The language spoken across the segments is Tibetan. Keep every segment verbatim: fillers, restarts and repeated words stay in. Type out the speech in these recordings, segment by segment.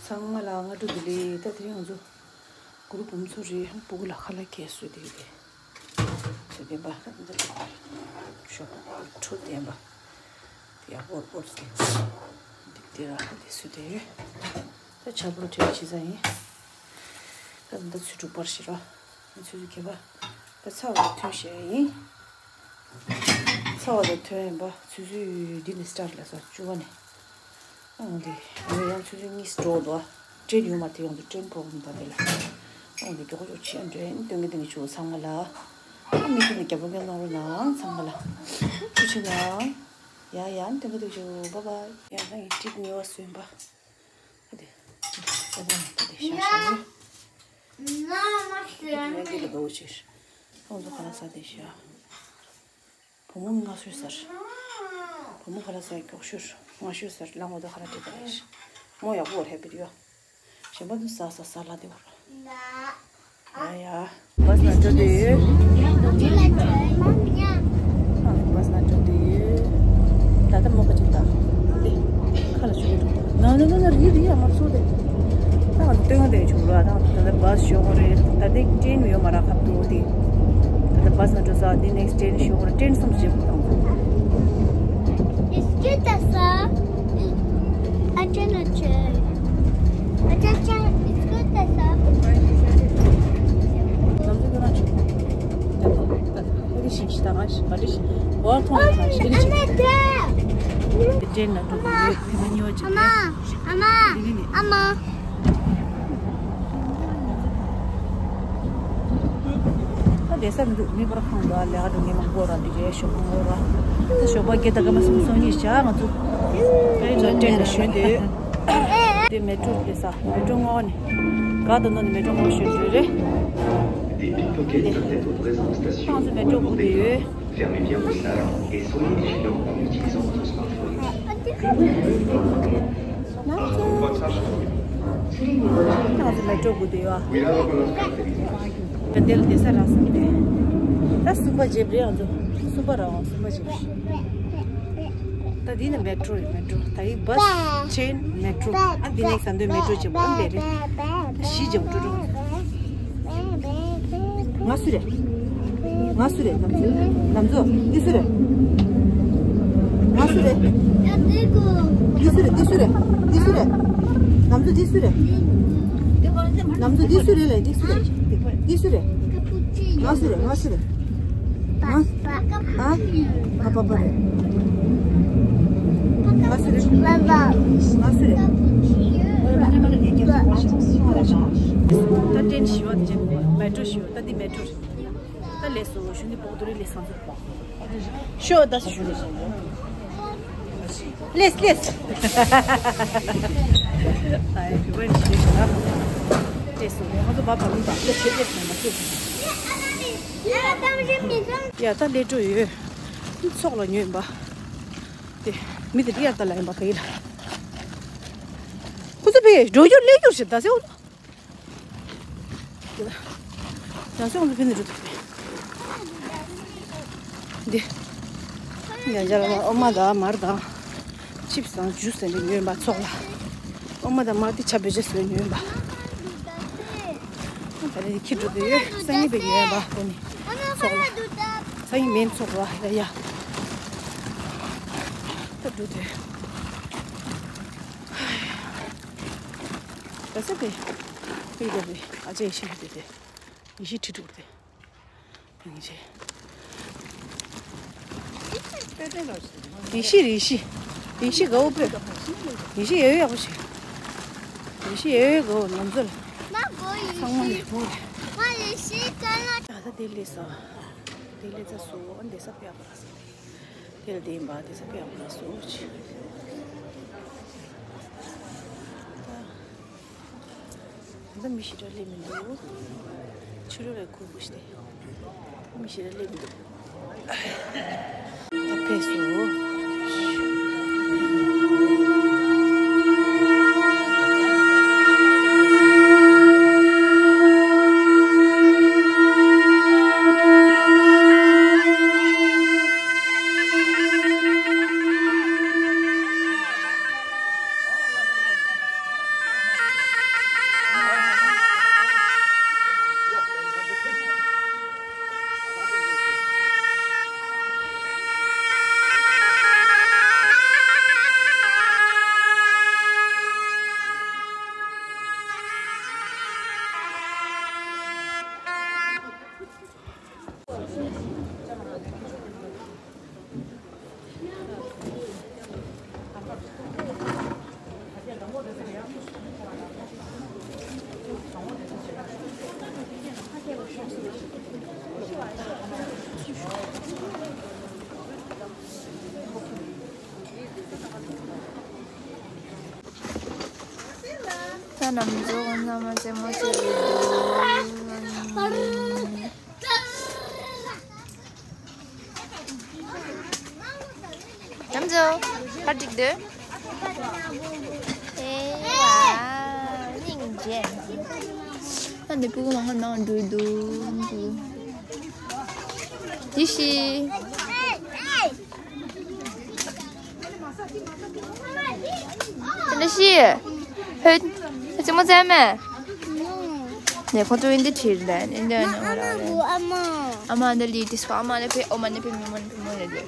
ཚང་མ་ལ་སྔ་དྲོ་བདེ་ལེགས། ད་དེ་རིང་ང་ཚོ་གུ་རུ་བུམ་ཚོ་རེད། སྤུ་གུ་ལ་ཁ་ལག་གས་བཟོས་བསྡད་ཡོད་རེད། བཟོས་བསྡད་པ་ད་འདི་ལ་ཤོག་ཁྲུ་བསྟན་པ་དེ་ཡག་པོ་པོ་ཟེར་འདི་དེ་ར་ཁ་དེ་བཟོས་བསྡད་ཡོད། ད་ཆ་པོ་བྲེལ་བྱེད་ས་ཡིན། ད་ད་ཚོད་དྲུག་པར་ཤི་རོ། ང་ཚོས་ཁྱེད་པ་ད་ཚ་བ་ཐོན་ཤེས་ཡིན། ཚ་བ་ད་ཐོན་ཡིན་པ་ཚོད་ཚོད་འདི་ནས་སི་ཊར་ལ་ས་བཅུ་བ་ནས། ཨང་དེ་ཡང་ཡང་ཆུ་ཚོད་གཉིས་སུ་འགྲོ་འདུག་ཨ། ཀྲེན་ཡོད་མ་རེད། དེ་ཡོང་དུ་ཀྲེན་པོ་རོག་རམ་དང་དེ་ལ། ཨང་དེ་མགྱོགས་མགྱོགས་ཕྱིན་འགྲོ་ཡིན། སྟོན་གི་སྟོན་གི་ཆུ་ཚང་མ་ལ། ཨ་མི་ཀུན་ནས་རྒྱབ་ལོག་གནང་རོགས་གནང་། ཚང་མ་ལ་ཐུགས་རྗེ་ཆེ་གནང་། ཡ་ཡ་སྟོན་གི་སྟོན་གི་ཆུ། བྷའི་བྷའི། ཡ་ད་ངའི་ཀྲིག་ཉེ་བ་སོན་པ། ཨ་དེ་ཨ་དེ་ཤ་ཤ་ཡོད། ཨ་དེ་ཡང་དེ་ལ་དགའ་བོ་ཆེ། ཁོང་ཚོ་ག་ལ་ས་དེ་ཤ། བུ་མོ་མངའ་གསོལ་ཟེར། བུ་མོ་ཁ་ལག་ཟ་མགྱོགས་ཤོར། མངའ་གསོལ་ཟེར་ལ་ངོ་ད་ཁ་ལག་སྤྲད་པ་རེད། མོ་ཡག་པོ་རེད་པི་ཡོ། གཞན་པ་དུ་ཟ་ཟ་ཟ་ལ་དེ་བར། ཡ་ཡ། བྷ་སི་ནང་འགྲོ་དུས། བྷ་སི་ནང་འགྲོ་དུས། ད་ལྟ་མོ་ཁ་ཅིག་ད། དེ། ཁ་ལ་ཆུ་རེད། ན་ན་ན་ན་རི་རི་ཡ་མ་སོ་དེ། ད་ང་སྟོན་དེ་ཆུ་ར་ད་ད་ད་བྷ་སི་ཤོག་རེད། ད་དེ་ཀྲེན་ཡོད་མ་ར་ཁབ་ཏུ་དེ། ད་བྷ་སི་ནང་འགྲོ་ས་དེ་ནེག་སི་ཊི་ཀྲེན་ཤོག་ར་ཀྲེན་གསུམ་བྱེད་དགོས་དང་། It's good, that's all. I cannot check. I just check. It's good, that's all. ནམ་རྒྱུན་ཁོ་རང་ཆུ། ད་ད་ད་ད་ད་ཤིང་ཤི་ད་ང་ཤི་ག་རེ་ཤི་བར་མཐོང་ཡོད་ན་ཤི་རེ་ཆི། དེ་ཀྲེན་ན་འགྲོ་གི་ཡོད། ཕི་མ་ཉོ་ཅི་རེད། ཨ་མ། ཨ་མ། དེ་གི་ནི། ཨ་མ། ད་བསྡད་ས་མི་འདུག་མི་པར་ཁང་འདུག་ལས་ཀ་འགྲོ་མཁན་མང་པོ་ར་འདི་རེད། ཞོགས་པ་འགོར་ར། ད་ཞོགས་པ་བརྒྱད་དང་སྐར་མ་སུམ་ཅུ་སོ་གཉིས་བཞག་ང་ཚོ་ཀ་ཡིན་ལ་ཀྲེན་ལ་ཞོན་དུས། དེ་མེ་ཏྲོ་དེ་ས་མེ་ཏྲོ་ངོགས་ནས་ག་དང་ནོ་ནས་མེ་ཏྲོ་ངོགས་ཞོན་དུས་རེད། དེ་ང་ཚོ་མེ་ཏྲོ་སྒུག་དུས་ཡོད། Fermez bien vos sacs et soyez vigilants en utilisant votre smartphone. ང་ཚོ་མེ་ཏྲོ་སྒུག་དུས་ཡོད། བན་དེ་ལ་བསྡད་ས་རག་སོང་སྟེ། ད་གསུམ་པ་བརྗེ་པ་རེད། ང་ཚོ་གསུམ་པ་རག་འོང་། གསུམ་པ་བརྗེ་པ་རེད། ད་འདི་ནི་མེ་ཏྲོ་རེད། མེ་ཏྲོ། ད་ཡི་བྷ་སི་ཀྲེན་མེ་ཏྲོ། ཨ་འདི་ནི་ས་འདོད་མེ་ཏྲོ་བྱེད་པ་འདི་རེད། ད་བཞི་བརྗེ་པ་ཀྲོ་ཀྲོ། ང་སུ་རེད། ང་སུ་རེད། ནམ་ཚོ། ནམ་ཚོ། འདི་སུ་རེད། ང་སུ་རེད། འདི་སུ་རེད། འདི་སུ་རེད། འདི་སུ་རེད། ནམ་ཚོ། འདི་སུ་རེད། ནམ་ཚོ། འདི་སུ་རེད་ལ། འདི་སུ་རེད། འདི་སུ་རེད། ང་སུ་རེད། ང་སུ་རེད། ང་། ཨ། ཨ་པ་པ་རེད། ང་སུ་རེད། ང་སུ་རེད། ད་ཀྲེན་ཞི་བ་དེ་ཅན་མེ་ཏྲོ་ཞི་བ། ད་འདི་མེ་ཏྲོ་རེད། ད་ལས་སོ་ཞུ་ནི་པོག་ཏུ་རེད། ལས་སང་ཚོ། ཤོ་ད་སུ་ཞུ་རེད། ལས་ལས། ཨ་ཡ་བི་བན་ཞུ་ཞུ་ན། ལས་སོ་ང་ཚོ་བ་བ་མི་བ་ལས་ཆེ་ལས་སོ་མ་ཚོ། ཡ་ད་ལས་འགྲོ་ཡོད། ཚོགས་ལ་ཉོས་ཡིན་པ། དེ་མི་དེ་དེ་ཡར་ལྟ་ལ་ཡིན་པ་ག་ཡིན་ལ། ཁོ་ཚོ་བས་འགྲོ་རྒྱུར་སླེབས་རྒྱུར་ཞེས་ད་སེ་འོ། ད་སེ་འོ་ཕན་ནི་འགྲོ་ཐུབ་པས། འདི། ཉ་ཇ་ལ་ཨོ་མ་དང་མར་དང་། ཆིབ་སི་དང་ཇུ་སི་དང་འདི་ཉོས་ཡིན་པ་ཚོགས་ལ། ཨོ་མ་དང་མར་དེ་ཆ་བེ་ཇ་སོན་ཉོས་ཡིན་པ། ད་རེས་ཁྱི་འགྲོ་དུས་སང་ཉིན་པའི་ཉོས་པ་ཁོ་ནི་ཚོགས་ལ། སང་ཉིན་མིན་ཚོགས་ལ་ཡ་ཡ། ད་འགྲོ་དུས། ད་ས་དེ་པི་དེ་རེད། ཨ་ཅེ་ཡེ་ཤེས་དེ་དེ་ཡེ་ཤེས་ཁྲི་དྲུག་དེ། ཡང་ཅེ། ཡེ་ཤེས་རེད། ཡེ་ཤེས། ཡེ་ཤེས་དགའ་བོ་པོས། ཡེ་ཤེས་ཡོད་ཡག་པོ་ཞིག་ཡེ་ཤེས་ཡོད་ཡོད་དགའ་བོ་ལམ་འཛོལ། ཚང་མ་ལས་མཐོ་རེད། ད་ལྟ་དེ་སླེབས་ས། དེ་སླེབས་ས་སོ། ཨ་འདི་ས་ཕེབས་པ་ལ་སོ། དེ་ལ་དེ་ཡིན་པ་དེ་ས་ཕེབས་པ་ལ་སོ་ཅི། ད་མི་ཞེ་དྲག་སླེབས་མི་འདུག་ཕྱི་རོལ་ལ་ཁུག་པོ་ཞིག་སྟེ། མི་ཞེ་དྲག་སླེབས་མི་འདུག་ད་ཕེབས་སོང་། ནམ་ཚོ་ཁོང་ཚང་མ་རྩེད་མོ་རྩེ་གི་འདུག་ནམ་ཚོ་ཁ་ཅིག་འདོད། ཨེ་ཝ། སྙིང་རྗེ། ཨ་འདི་ཕྲུ་གུ་མང་པོ་ནང་འགྲོ་འདུག་འདི་ཤི། དེ་འདྲ་ཤི། ཧོད། རྩེད་མོ་རྩེ་མེད། ནས་ཁོང་ཚོ་འདི་ཁྲིད་ལ་འདི་འདི་ཨ་མ་འདི་ལི་དིས་ཁོ་ཨ་མ་ནི་ཕེ་ཨོ་མ་ནི་ཕེ་མི་མོ་ནི་ཕེ་མོ་ནི་ལི།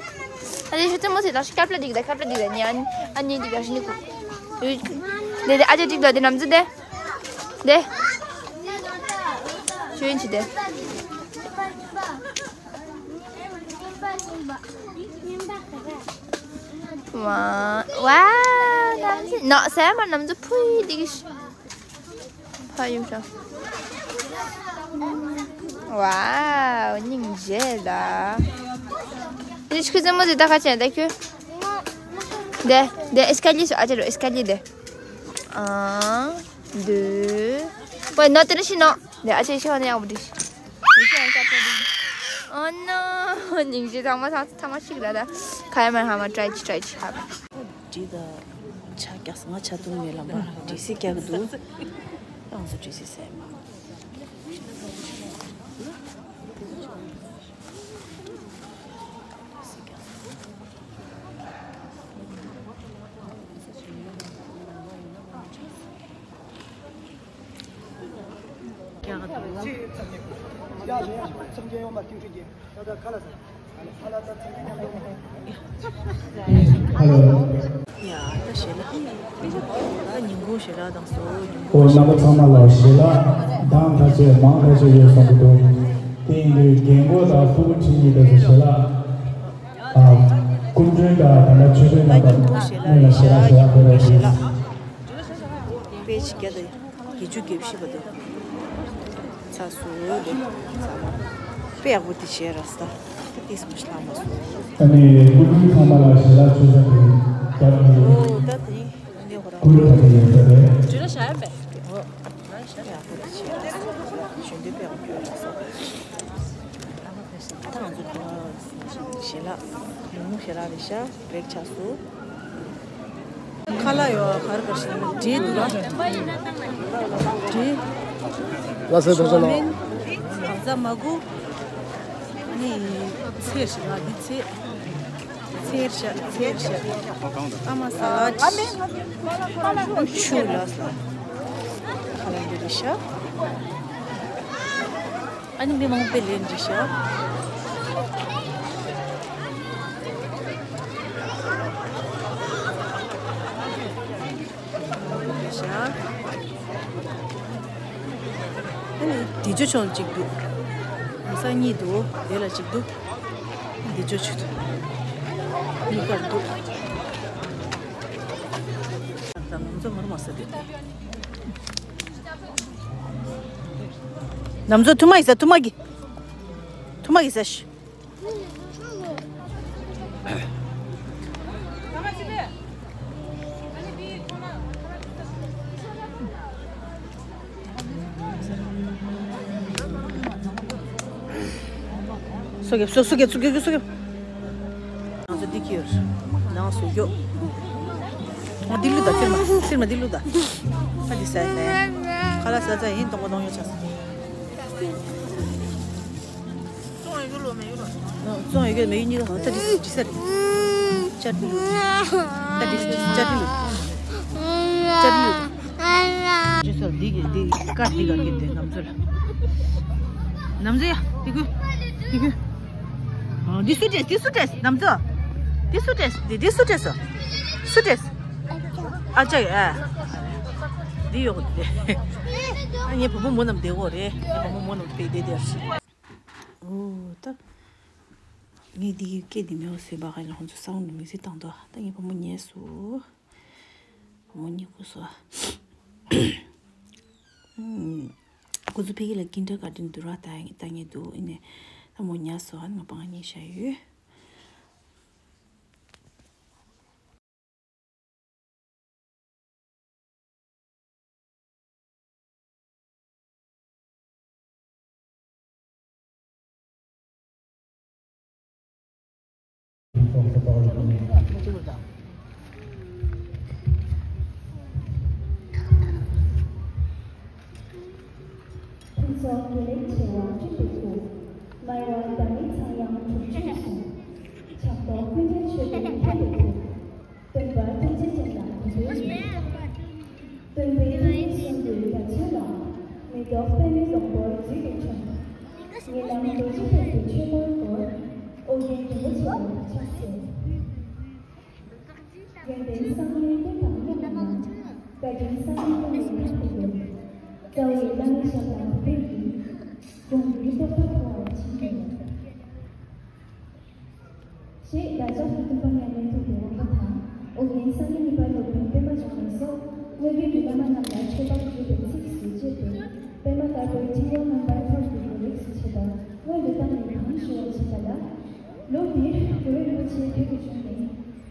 ཨ་ནི་ཤི་རྩེད་མོ་རྩེ་ལ་ཤི་ཁབ་ལ་འགྲིག་ད་ཁབ་ལ་འགྲིག་ད་ཉན་ཨ་ནི་འགྲིག་ད་ཤི་ནི་ཁུ། དེ་དེ་ཨ་ཅག་འགྲིག་ད་དེ་ནམ་ཚོ་དེ། དེ། ཤོད་ཡིན་ཅི་དེ། ཝ། ཝ། ནམ་ཚོ་ནགས་གསེབ་མ་ནམ་ཚོ་ཕུ་ཡི་འདི་གི་ཤི། ཕ་ཡུམ་ཤོག་ཝའོ། སྙིང་རྗེ་ལ། འདི་ཤི་རྩེད་མོ་ཟིག་ད་ཁ་ཆེན་ད་ཁྱོད། དེ་དེ་ཨེ་སི་ཀ་ལི་སོ་ཨ་ཅེ་རོ་ཨེ་སི་ཀ་ལི་དེ། ཨང་། དུ། ཝེ་ནོ་དེ་ནི་ཤི་ནོ། དེ་ཨ་ཅེ་ཤི་ཧོ་ནི་ཡག་པོ་འདི་ཤི། ཨོ་ནོ། སྙིང་རྗེ་ཚང་མ་ཚང་ཚང་མ་ཤི་གི་ར་ད། ཁ་ཡ་མ་ཧ་མ་ཀྲའི་ཅི་ཀྲའི་ཅི་ཧ་མ། འདི་ད་ཆ་རྒྱག་ང་ཆ་འཐུང་མེད་ལམ་པ་འདི་སི་རྒྱག་གི་འདུག་ང་ཚོ་འདི་སི་སེམས། Hello. ཡ་ད་ཞེ་ལ། ད་ཉིན་གུང་ཞེ་དྲག་དང་སོ་ཉིན་ཨོ་གུང་ཞེ་རྣམ་པ་ཚང་མ་ལ་ཞེ་ལ་གདངས་ཐ་ཆད་མང་ཐ་ཆད་ཡོད་བསམ་གྱི་འདུག་དེ་ཡིན་དུས་རྒན་གོག་དང་ཕྲུ་གུ་ཁྲིད་མཁན་དེ་ཚོ་ཞེ་ལ། ཨ། སྐུ་མགྲོན་དང་ད་ལྟ་ཆོས་དཔོན་རྣམ་པ་སྔོན་ལ་ཞེ་ལ་ཞེ་ལ་ཕེབས་རོགས་ཞེ་ལ། ཞེ་ལ། དཔེ་ཆ་བརྒྱ་དང་བརྒྱད་ཅུ་གྱ་བཞི་པ་དེ། ཚ་སུ་དེ། དཔེ་ཡག་པོ་དེ་བྱས་ར་ས། ཏིས་མ་ཤི་ལ་མ་སུ། ཨ་ནི་སྐུ་མགྲོན་ཚང་མ་ལ་ཞེ་ལ་ཆོས་ས་དེ་བརྒྱབ་ནས། ཨོ་ད་དེ་འདི་ཧོ་ར། ཀུ་རུ་ཐ་དེ་ཡོད་ས་རེད། དྲི་ར་ཤ་ཡ་བས། ཨོ་ང་ཤ་ཡག་པོ་དེ་བྱས་ར་ས། ཞུ་འདི་དཔེ་ཡག་པོ་ཡོད་ར་ས། ད་ང་ཚོ་ཞེ་ལ། ཉུང་ཉུང་ཞེ་ལ་རེད་ཤག་བེག་ཆགས་སུ། ཁ་ལག་ཡོད་ག་རེ་ག་རེ་ཞིག་འབྲས་འདུག་ར། འབྲས། ལ་སེ་ཏོག་ཅན་ནོ། ཨ་མེན། བག་ཚ་མ་གུ། ནི། ཚེར་ཞིག་ལ་འདི་ཚེ། ཚེར་ཤ་ཚེར་ཤ། ཨ་མ་ས་ལ་ཆུ་ལ་ས། ཁ་ལག་འདི་རེད་ཤག་ཨ་ནི་མི་མང་པོས་ལེན་འདི་ཤ། འདི་ཤ། ཨ་ནི་འདི་ཅོ་ཆོང་གཅིག་འདུག་མི་ས་གཉིས་འདུག་དེ་ལ་གཅིག་འདུག་འདི་ཅོ་ཆུ་འདུག་གཉིས་ཀར་འདུག་ད་ང་ཚོ་ངོ་མ་ས་དེ། ནམ་ཚོ་ཐུ་མ་ཡི་ས་ཐུ་མ་གི། ཐུ་མ་གི་ས་ཤི། སོ་གེ་སོ་སོ་གེ་སོ་གེ་སོ་གེ། ང་ཚོ་འདི་གི་ཡོད། ནང་སུ་ཡོད། ང་འདི་ལུ་ད་ཚིར་མ་ཚིར་མ་འདི་ལུ་ད། ཨ་འདི་ས་ཡ་ས་ཡ། ཁ་ལག་ས་ཚ་ཡིན་གཏོང་གོ་གཏོང་ཡོད་ཆ་ས། ཙོང་ཡོད་གི་ལོ་མེ་ཡོད་ལོ། ཙོང་ཡོད་གི་མེ་ཡོད་གཉིས་ཀ་ཧོ་ད་འདི་འདི་ས་རེད། ཅར་འདི་ལུ། ད་འདི་ཅར་འདི་ལུ། ཅར་འདི་ལུ། ཅི་ཟེར་འདི་གི་འདི་ཀ་འདི་ག་གི་དེ་ནམ་ཚོད་ལ། ནམ་ཚོད་ཡ་དེ་གུ། དེ་གུ། ཨ་འདི་སུ་ཏྲེས་འདི་སུ་ཏྲེས་ནམ་ཚོད། འདི་སུ་ཏྲེས་འདི་འདི་སུ་ཏྲེས་སོ། སུ་ཏྲེས། ཨ་ཅག་ཨ། འདི་ཡོག་དེ། ཨ་ངའི་བུ་མོ་མོ་རྣམས་བསྡད་གོ་རེད། ངའི་བུ་མོ་མོ་རྣམས་བསྡད་བསྡད་བསྡད་ཤི། ཨོ་ད། ངས་འདི་གི་སྐད་འདི་མེད་པ་བཟོས་པ་ག་ལ་ཁོང་ཚོ་སའུན་མིག་སི་བཏང་དོ། ད་ངའི་བུ་མོ་ཉལ་སོ། བུ་མོ་ཉལ་ཁུག་སོ། ཁོ་ཚོ་ཕ་གི་ལ་ཀིན་ཌར་གར་ཌེན་དུ་ར་ད་ད་ངས་འདུག་ཨེ་ནས་ད་མོ་ཉལ་སོ། ཨ་ང་པང་ཉལ་བྱ་ཡོད། Porte-parole du gouvernement. ཕུན་ཚོགས་དགེ་ལེགས་བྱེ་བ་བསྐྲུན་པའི་སྐུ། མ་ཡལ་བ་ཟླ་མེད་ཚངས་དབྱངས་དྲུག་ཅུ་གསུང་། ཕྱག་རྡོར་ཀུན་འདྲེན་མཆོད་པའི་མཐུན་པའི་སྐུ། སྟོན་པ་ཐུགས་རྗེ་ཅན་ལ་གུས་པས་ཡིད། སྟོན་པའི་ཐུགས་རྗེ་གསུང་གི་རྒྱ་མཚོ་ལ། མེ་ཏོག་པདྨའི་སྡོང་པོར་བརྫུས་པའི་ཁྲོད། ཉེ་ལམ་རྡོ་རྗེ་ཐེག་པའི་ཆོས་འཁོར་བསྐོར། ཨོ་རྒྱན་རིན་པོ་ཆེ་ལ་ཕྱག་འཚལ། ཡོན་ཏན་བསམ་ཡས་གཏེར་དང་མཉམ་པའི་ནང་། བཀའ་དྲིན་བསམ་ཡས་སྟོང་བའི་ཐང་དུ་འགྲོ། རྩ་བའི་བླ་མའི་ཞབས་ལ་གུས་པས་ཡིད། དགོངས་འདུས་རྟོགས་པ་འཕོ་བར་བྱིན་གྱིས་རློབས། ཞེས་བདག་ཅག་གི་སྟོན་པ་མཉམ་མེད་ཐུབ་པའི་དབང་པོ་དང་། ཨོ་རྒྱན་བསམ་ཡས་གཉིས་པ་སློབ་དཔོན་པདྨ་འབྱུང་གནས་སོགས་སྔོན་གྱི་བླ་མ་རྣམས་ལ་མཆོད་པ་བརྗོད་པའི་ཚིགས་སུ་བཅད་དེ། པདྨ་དཀར་པོའི་སྤྲིན་པ་རྣམ་པར་འཕྲོ་བའི་རིགས་སུ་བྱེད་པ་སྔོན་དུ་བཏང་ནས་གང་ཞུ་བར་བྱེད་པ་ལ། ལོ་འདིར་གུ་རུ་རིན་པོ་ཆེ་བོད་དུ་བྱོན་ནས།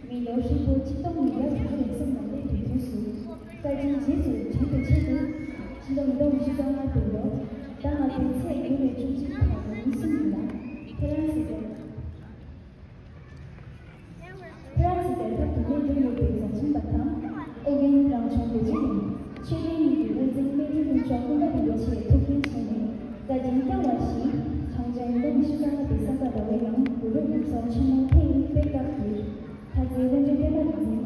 མི་ལོ་ཧྲིལ་པོ་ཆིག་སྟོང་ཉིས་བརྒྱ་དྲུག་ཅུ་རེ་གསུམ་ལ་སླེབས་པའི་དུས་སུ། བཀའ་དྲིན་རྗེས་སུ་དྲན་པའི་ཆེད་དུ། ཕྱི་ལོ་ཉིས་སྟོང་ཉི་ཤུ་རྩ་ལྔ་པའི་ལོ་ཟླ་ལྔ་པའི་ཚེས་དགུ་ནས་བཅུ་གཅིག་བར་དུ་ཉིན་གསུམ་ལ། ཧྥ་རན་སི་དང་། ཧྥ་རན་སི་དང་ཐབ་ཏུ་གནས་སྡོད་ཡོད་པའི་མཛའ་ཆེན་པ་དང་། ཨོ་རྒྱན་རང་བྱུང་བོད་ཆེན་ནས་ཆོས་ལྡན་གཉིས་ཀྱི་དབུ་འཛིན་སྨན་ཆུ་ལྷུན་ཕྱོགས་ཀུན་ལ་རིན་པོ་ཆེའི་ཐུགས་འགན་བཞེས་ནས་བཀའ་དྲིན་བསྐྱངས་པ་བཞིན། གྲངས་ཅན་ཉིས་སྟོང་ཉི་ཤུ་རྩ་ལྔ་པའི་ས་ག་ཟླ་བའི་ནང་གུ་རུ་ཕུན་ཚོགས་ཆེན་མོ་ཐེངས་གཉིས་པའི་སྐབས་དེར། ལྷ་རྩེའི་དབོན་སྤྲུལ་པདྨ་རིག་འཛིན་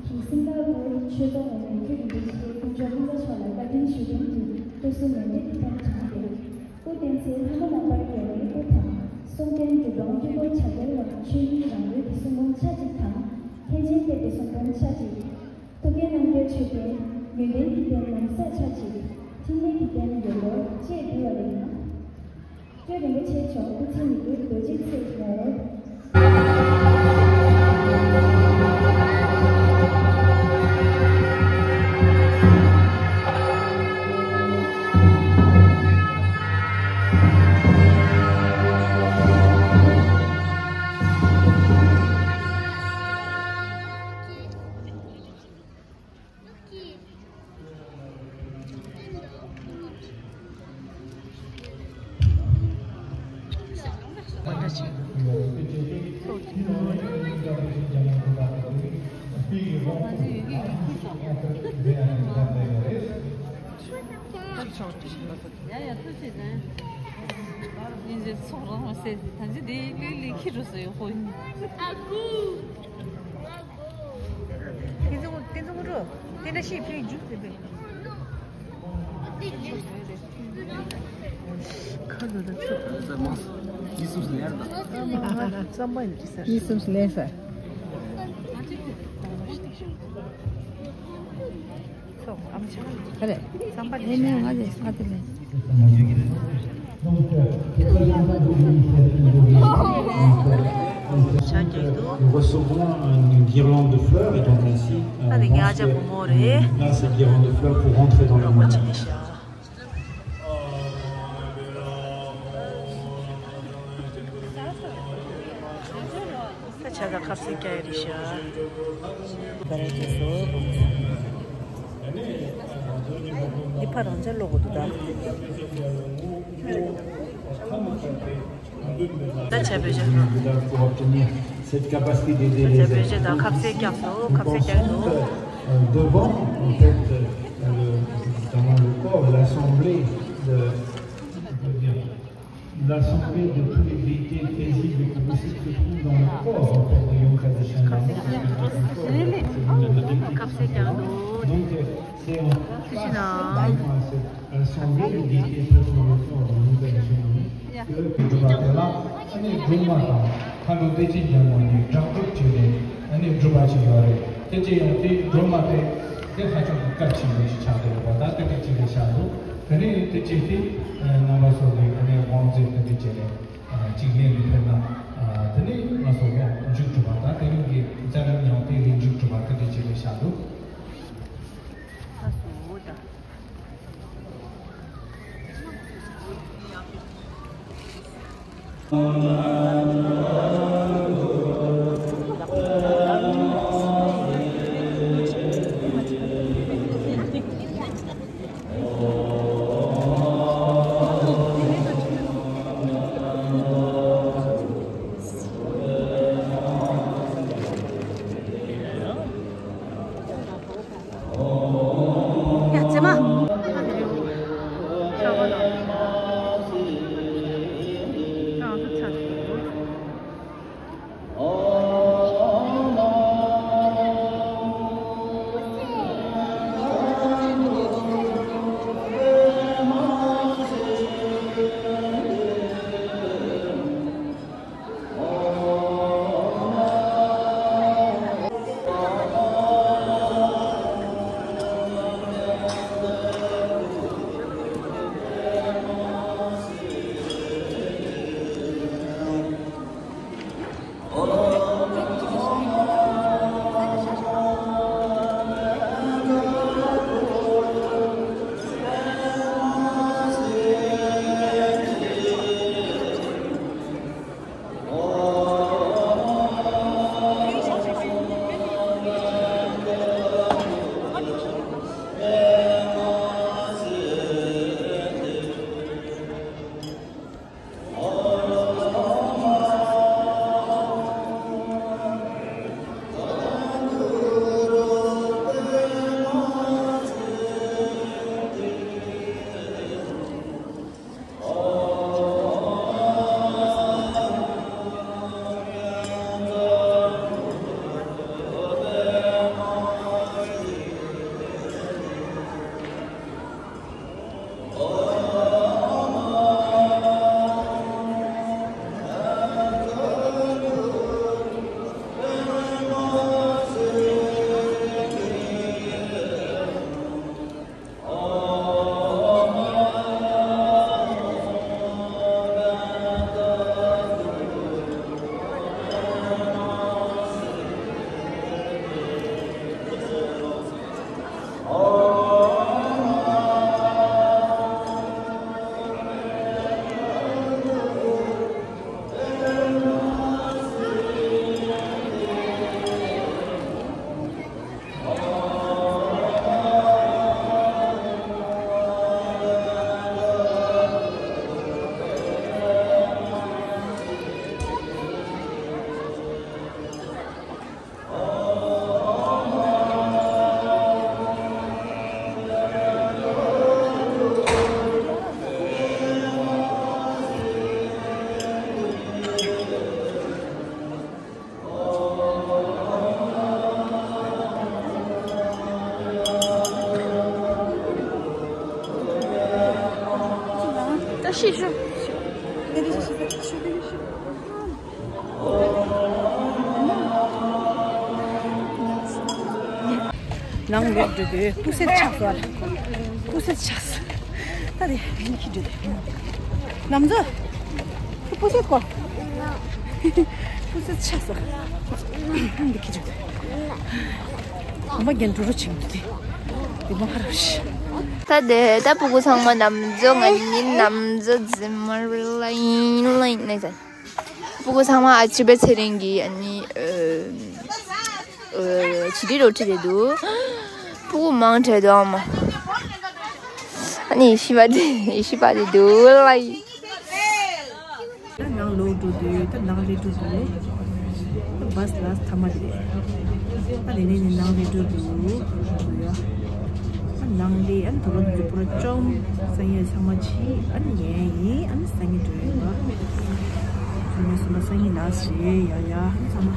གྱིས་སིང་ག་པུར་ཆོས་ཚོགས་འོག་མའི་སྤྲུལ་རིན་པོ་ཆེ་དཀོན་མཆོག་ཀུན་དགའ་མཆོག་ལ་བཀའ་དྲིན་ཞུ་མཁན་དུ་སྐུ་གཟུགས་མེ་མདའི་ཐིགས་པ་དྲངས་ཏེ། སྐུ་བསྟན་འཛིན་ལྷ་མོ་ནང་པར་རྒྱལ་བའི་སྐུ་དང་། གསུང་རྟེན་སྒྲུབ་པ་དཀྱིལ་འཁོར་བྱ་རྒྱལ་བ་ཆོས་དབྱིངས་རང་གྲོལ་གྱི་གསུང་འབུམ་ཆ་གཅིག་དང་། མཁན་ཆེན་གཏེར་གྱི་གསུང་འབུམ་ཆ་གཅིག་ཐུབ་བསྟན་རྣམ་རྒྱལ་མཆོད་རྟེན། ཡོན་ཏན་གྱི་རྟེན་ལམ་ཟབ་ཆ་གཅིག་འཕྲིན་ལས་ཀྱི་རྟེན་ཡོལ་ལོར་བཅས་འབུལ་བ་ལེན་ན། སྤྲུལ་རིན་པོ་ཆེ་མཆོག་སྐུ་ཚེ་ཉིད་དུ་རྡོ་རྗེ་ཚེ་ཡོངས། ཡ་ཡ་ཐུགས་རྗེ་ཆེ། ཡིན་ཟེར་ཚོགས་རང་མ་ཟེར་ཟེར། ད་ཅི་དེ་ལས་ལས་ཁྱི་རུ་ཟེར་ཡོད་ཁོ་ཡིན། ཨ་ཁུ། ཏེ་ཙོང་ཏེ་ཙོང་རུ། ཏེ་འདྲ་ཤེས་ཕི་འཇུག་ཟེར་བས། ཁ་ལོ་ད་ཆོག་ཡིད་སུམ་སུ་ལེན་ད། བསམ་པ་ཡིན་གྱི་ཟེར། ཡིད་སུམ་སུ་ལེན་ཟེར། ཁ་རེད། བསམ་པ་ལས་ནས་ང་ལས་ང་དེ་ལས། Nous recevons une guirlande de fleurs et donc ainsi, euh, on pense que, euh, on a cette guirlande de fleurs pour rentrer dans le monde. ད་ཆ་ད་ཁ་སང་སྐྱ་ཡི་རི་ཤ། འདི་ཕ་རང་ཅག་ལོག་གོ་འདུག་ད། ད་ཆ་བོད་ཤ། Pour obtenir cette capacité d'aider les autres. ད་ཆ་བོད་ཤ་ད་ཁ་སང་སྐྱ་སོ་ཁ་སང་སྐྱ་སོ། Nous pensons que, euh, devant, en fait, euh, le, notamment le corps, l'assemblée de, je veux dire, l'assemblée de tous les déités paisibles et paisibles se trouve dans le corps, en fait, de Yonka de Shyamala, parce que dans le corps, c'est une déité qui se trouve là. Donc, euh, c'est en face, à cette assemblée de déités présentes dans le corps de Yonka de Shyamala, que སྒྲུབ་པ་དེ་ལ་ཨ་ནི་སྒྲོལ་མ་དང་མཁའ་འགྲོ་བདེ་ཆེན་རྒྱལ་མོ་གཉིས་སྦྲགས་སྒྲུབ་བྱས་ནས་ཨ་ནི་སྒྲུབ་པ་ཞིག་ཡོད་རེད། དེ་ཅི་ཡང་དེ་སྒྲོལ་མ་དེ་དེ་ཧ་ཅང་གི་སྐབས་ཆེན་པོ་ཞིག་ཆགས་བསྡད་ཡོད་པ་ད་དེ་འདྲ་ཅིག་རེད་ཤག་འདུག་དེ་ནས་དེ་ཅི་སྟེ་རྣམ་པ་ཚོ་གིས་ཨ་ནི་དབང་རྫས་དེ་འདྲ་བྱས་ནས་གཅིག་ལེན་དུ་ཕེབས་ན། དེ་ནས་ང་ཚོ་གི་མཇུག་སྒྲུབ་པ་དང་དེ་རིང་གི་རྩ་ལམ་ཡང་དེ་རིང་མཇུག་སྒྲུབ་པ་དེ་འདྲ་ཅིག་རེད་ཤག་འདུག་ཤི་ཤི། ནང་ལོག་འགྲོ་དུས་སྤུ་སེ་ཆགས་སོང་ལ། སྤུ་སེ་ཆགས་སོང་། ད་དེ་ཡིན་གྱི་འགྲོ་དུས། ནམ་ཛོ། སྤུ་སེ་ཀོ། སྤུ་སེ་ཆགས་སོང་། འདི་གི་འགྲོ་དུས། གོམ་པ་རྒྱན་འགྲོ་རུ་ཕྱིན་འདུག་སྟེ། འདི་མ་ཧ་ར་ཤི། ད་དེ་ད་སྤུ་གུ་ཚང་མ་ནམ་ཛོ། ང་ནི་ནམ་ཛོ་ཛི་མར་ལ་ཡིན་ལ་ཡིན་ནས། སྤུ་གུ་ཚང་མ་ཨ་ཅི་པེ་ཚེ་རིང་གི་ཨ་ནི་ཨ་ཨ་ཆི་ཏི་རོ་ཁྲི་རེད་འདུག་སྤུ་གུ་མང་དྲགས་འདུག་ཨ་མ། ཨ་ནི་ཤི་བ་དེ་ཤི་བ་དེ་འདུག་ལ་ཡིན། ད་ནང་ལོག་འགྲོ་དུས་ད་ནང་ལས་འགྲོ་དུས། ད་བཱས་ལ་ཐ་མ་དེ་རེད། ད་དེ་ནས་ནི་ནང་ལས་འགྲོ་དུས། ཡ། ནང་ལས་ཨ་ནི་དུ་བ་དུ་པུ་ར་ཅོམ་སང་ཡས་ཚང་མ་ཆི་ཨ་ནི་ཡན་ཡིན། ཨ་ནི་སང་ཉིན་འགྲོ་ཡོད་པ། ཨ་ནི་སོ་ན་སང་ཉིན་ལ་ཞེས་ཡ་ཡ་ཨ་ནི་ཚང་མ།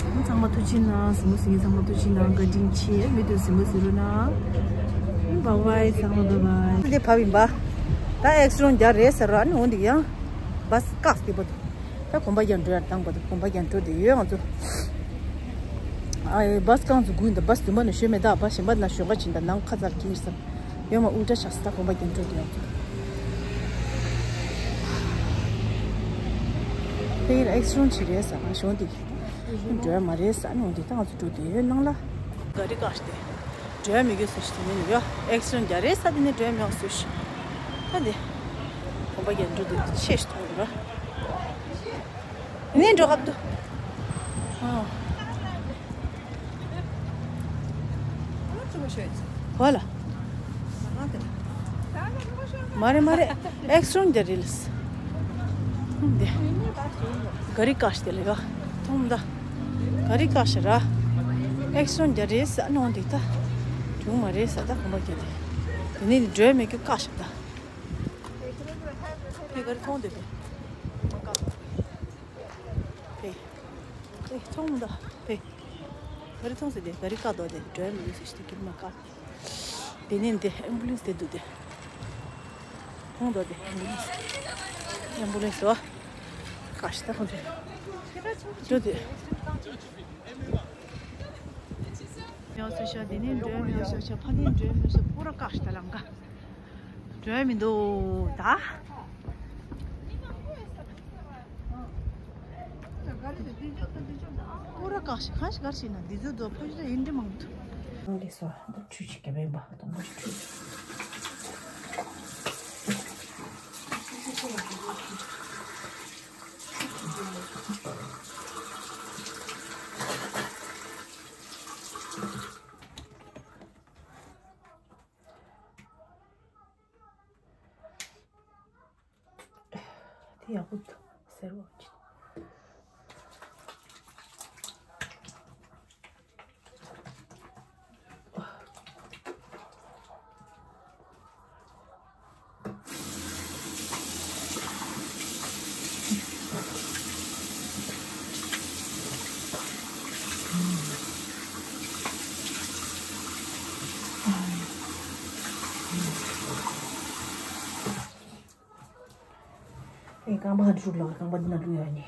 ཨ་ནི་ཚང་མ་ཐུགས་ཆེ་གནང་། གཟིགས་མོ་གཟིགས་མཁན་ཚང་མ་ཐུགས་ཆེ་གནང་། བཀའ་དྲིན་ཆེ། མི་དུ་གཟིགས་མོ་གཟིགས་རོགས་གནང་། བཱའི་བཱའི་ཚང་མ་བཱའི་བཱའི། འདི་ཕབ་ཡིན་པ། ད་ཨེག་སི་རོང་རྒྱ་རེད་ཟེར་ར། ཨ་ནི་འོ་འདི་ཡང་བཱས་བཀག་སྟེ་པ་དུ། ད་གོམ་པ་རྒྱག་འགྲོ་ཡར་བཏང་པ་དང་གོམ་པ་རྒྱག་འགྲོ་དེ་ཡོད་ང་ཚོ། ཨ་ཨེ་བཱས་རྐང་ཚོ་དགུ་ཡིན་ད། བཱས་བདུན་པ་ནས་ཞོན་མེད་ད། བཱས་གཞན་པ་ན་ཞོན་ཁ་ཕྱིན་ད། ནང་ཁ་ཚར་གྱིས་སམ་ཡོད་མ་ཨུལ་ཏྲ་ཆགས་སི། ད་གོམ་པ་རྒྱག་འགྲོ་དེ་ཡོད་ང་ཚོ། དེ་ཡིན་ཨེག་སི་རོང་ཆི་རེད་ས་ང་ཞོན་དེ་འགྲོ་ཡ་མ་རེད་ས་ནོ་འདི་ད་ང་ཚོ་འགྲོ་དེ་ཡོད་ནང་ལ། ག་རི་བཀག་སྟེ། འགྲོ་ཡ་མི་དགོས་ཟེར་ཞིག་དེ་ནས་ཡོད། ཨེག་སི་རོང་རྒྱ་རེད་ས་དེ་ནས་འགྲོ་ཡ་མི་དགོས་ཟེར་ཞིག་ད་དེ། གོམ་པ་རྒྱག་འགྲོ་དེ་ཆེ་ཞིག་མཐོང་འདུག་ར། ནས་འགྲོ་ཧབ་ཏུ། ཨོ། ཧོ་ལ། མ་རེད་མ་རེད། ཨེག་སི་རོང་རྒྱ་རེད་ལ། འདི། ག་རི་བཀག་སྟེ་ལེ་ག་མཐོང་ད། ག་རི་བཀག་ཤ་ར། ཨེག་སི་རོང་རྒྱ་རེད་ས་ཨ་ནོ་འདི་ད། བྱུང་མ་རེད་ས་ད་གོམ་པ་རྒྱག་དེ། དེ་ནས་འགྲོ་ཡ་མི་དགོས་བཀག་ཤ་ད། ཕེ་ག་རི་མཐོང་དེ་དེ། ཕེ། ཕེ་མཐོང་ད་ཕེ། ག་རི་མཐོང་ཟེར་དེ་ག་རི་བཀག་འདུག་དེ་འགྲོ་ཡ་མི་ཡོད་ཟེར་ཞིག་དེ་གིར་མ་བཀག་དེ་ནས་འདི་ཨེམ་བུ་ལེན་སི་དེ་འདུག་དེ། མཐོང་འདུག་དེ་ཨེམ་བུ་ལེན་སི། ཨེམ་བུ་ལེན་སི་བ། བཀག་ཤ་ད་ཁོང་ཚོ། འགྲོ་དེ། ཡོད་ས་ཤ་དེ་ནས་འགྲོ་ཡ་མི་ཡོད་ས་ཤ་ཕ་ནས་འགྲོ་ཡ་མི་ཡོད་ས་པུ་ར་བཀག་ཤ་ད་ལམ་ཀ། འགྲོ་ཡ་མི་འདུག་ད། པུ་ར་བཀག་ཤ་གང་ཞིག་གར་ཞིག་ན་འདི་ཚོ་འདུག་ཕ་ཤ་ཡིན་འདྲི་མང་འདུག་ཨང་ལེ་སོ་འདི་ཁྲུས་ཆེ་གེ་བེན་པ་དང་པོ་ཁྲུས། དེ་ཡག་པོ་འདུག་ཟེར་བ་ཅིག་ཨེ་རྐང་པ་ཧ་འཁྲུག་ལ་རྐང་པ་འདི་ན་འཁྲུག་ཡོད་ནི།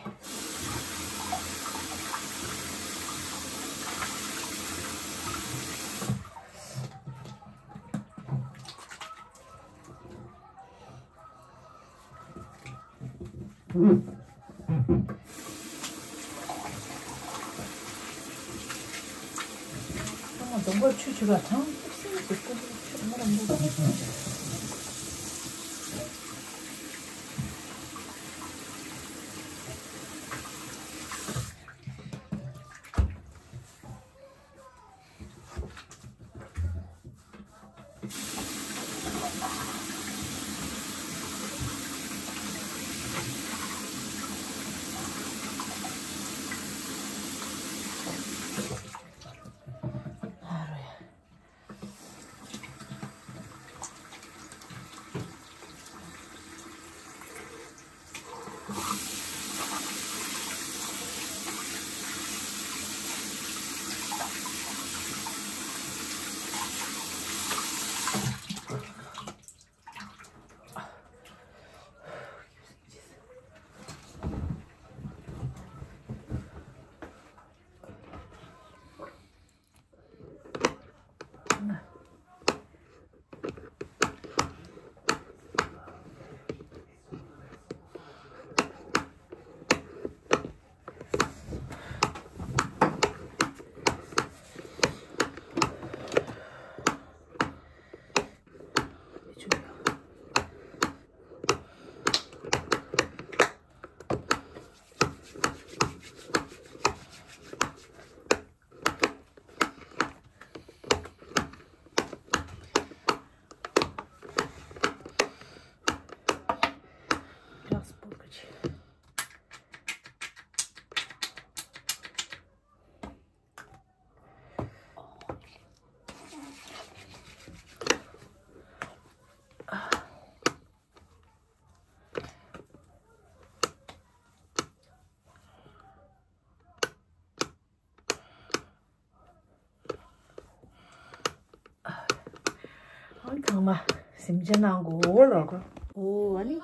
ཨ་མ། སེམས་ཅན་ནང་གོ་ལོ་གོ། ཨོ་ཨ་ནི།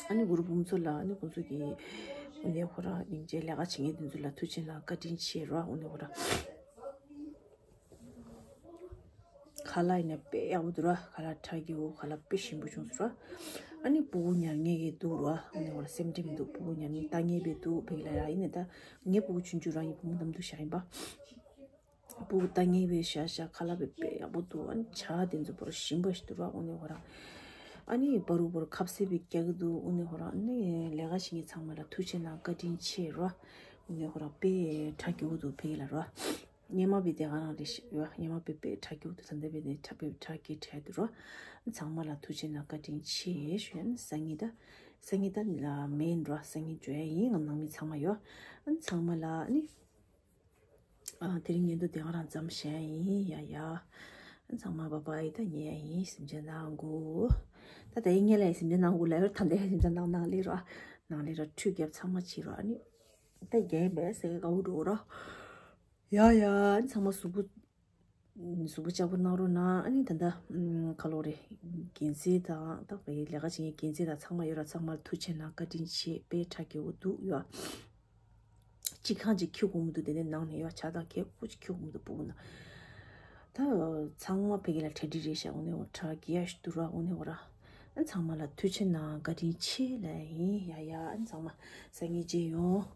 ཨ་ནི་གུ་རུ་བུམ་ཚོ་ལ་ཨ་ནི་ཁོང་ཚོ་གི་འོ་ནི་ཁོ་རང་སྙིང་རྗེ་ལས་ཀ་བྱེད་མཁན་དེ་ཚོ་ལ་ཐུགས་རྗེ་གནང་བཀའ་དྲིན་ཆེ་རོ། འོ་ནི་ཁོ་རང་ཁ་ལག་ཡིན་ན་དཔེ་ཡག་པོ་འདུག་ར། ཁ་ལག་ཁྲ་གི་འོ་ཁ་ལག་དཔེ་ཞིམ་པོ་བྱུང་སོང་ར། ཨ་ནི་སྤུ་གུ་ཉར་མཁན་གི་འདུག་ར། འོ་ནི་ཁོ་རང་སེམས་ཁྲལ་མི་འདུག་སྤུ་གུ་ཉར་མཁན་ལྟ་མཁན་དཔེ་འདུག་ཕ་གི་ལ་ར། ཡིན་ནའི་ད་ངའི་སྤུ་གུ་ཆུང་ཆུང་རང་ཡིན། བུ་མོ་གཏམ་འདུག་བཞག་ཡིན་པ། སྤུ་གུ་ལྟ་མཁན་དཔེ་བཞག་བཞག་ཁ་ལག་དཔེ་དཔེ་ཡག་པོ་འདུག་ཨ་ནི་ཇ་དེ་ཚོ་བོར་ཞིམ་པོ་ཞིག་འདུག་ར། འོ་ནི་ཁོ་རང་ཨ་ནི་བར་དུ་བར་ཁ་ཟས་དཔེ་རྒྱག་གི་འདུག་འོ་ནི་ཁོ་རང་ཨ་ནི་ལས་ཀ་བྱེད་མཁན་ཚང་མ་ལ་ཐུགས་རྗེ་གནང་བཀའ་དྲིན་ཆེ་ར། འོ་ནི་ཁོ་རང་དཔེ་ཁྲ་རྒྱུག་འདུག་ཕ་གི་ལ་ར། སྔོན་མ་དཔེ་དེ་ག་རང་རེད་ཤག་ཡོད། སྔོན་མ་དཔེ་དཔེ་ཁྲ་རྒྱུག་འདུག་ད་ལྟ་དཔེ་དེ་ཁྲ་དཔེ་ཁྲ་རྒྱུག་ཁྲ་འདུག་ར། ཚང་མ་ལ་ཐུགས་རྗེ་གནང་བཀའ་དྲིན་ཆེ་ཞུ་ཡ། ཨ་ནི་སང་ཉིན་ད་སང་ཉིན་ད་ལ་མེན་ར། སང་ཉིན་འགྲོ་ཡ་ཡིན། ང་ནང་མི་ཚང་མ་ཡོད། ཨ་ནི་ཚང་མ་ལ་ཨ་ནི། ཨ་དེ་རིང་ཉིན་དུ་དེ་ག་རང་མཚམས་བཞག་ཡིན་ཡ་ཡ། ཨ་ཚང་མ་བ་བའི་ད་ཉལ་ཡ་ཡིན། སེམས་ཅན་ནང་གོ། ད་དེ་ཉལ་ཡ་ཡིན། སེམས་ཅན་ནང་གོ་ལ་ཡོད། ད་དེ་སེམས་ཅན་ནང་ནང་ལས་ར། ནང་ལས་ར་ཁྲུས་རྒྱབ་ཚང་མ་བྱེད་ར། ཨ་ནི་ད་རྒྱན་པས་སེ་གའུ་འགྲོ་ར། ཡ་ཡ། ཨ་ནི་ཚང་མ་གཟུགས་པོ་གཟུགས་པོ་ལྕགས་པོ་གནང་རོགས་གནང་། ཨ་ནི་ད་ལྟ་ཁ་ལོ་རེ་རྒྱན་རྩེ་དང་ད་བའི་ལས་ཀ་བྱེད་མཁན་རྒྱན་རྩེ་དང་ཚང་མ་ཡོད་ར། ཚང་མར་ཐུགས་རྗེ་གནང་བཀའ་དྲིན་ཆེ། དཔེ་ཁྲ་རྒྱུག་འདུག་ཡོད། གཅིག་ཁང་གཅིག་འཁྱུག་དགོས་མི་འདུག་དེ་ནས་ནང་ནས་ཡོད་ཆ་དང་ཁེ་ཁུ་གཅིག་འཁྱུག་དགོས་མི་འདུག་སྤུ་གུ་ན། ད་ཚང་མ་ཕ་གི་ལ་གྲ་སྒྲིག་རེད་ཤག་འོ་ནི་འོ་ཁྲ་རྒྱུག་ཡ་ཞིག་འདུག་ར། འོ་ནི་འོ་ར། ཨ་ཚང་མ་ལ་ཐུགས་རྗེ་གནང་བཀའ་དྲིན་ཆེ་ལ་ཡིན་ཡ་ཡ། ཨ་ཚང་མ་སང་ཉིན་མཇལ་ཡོང་།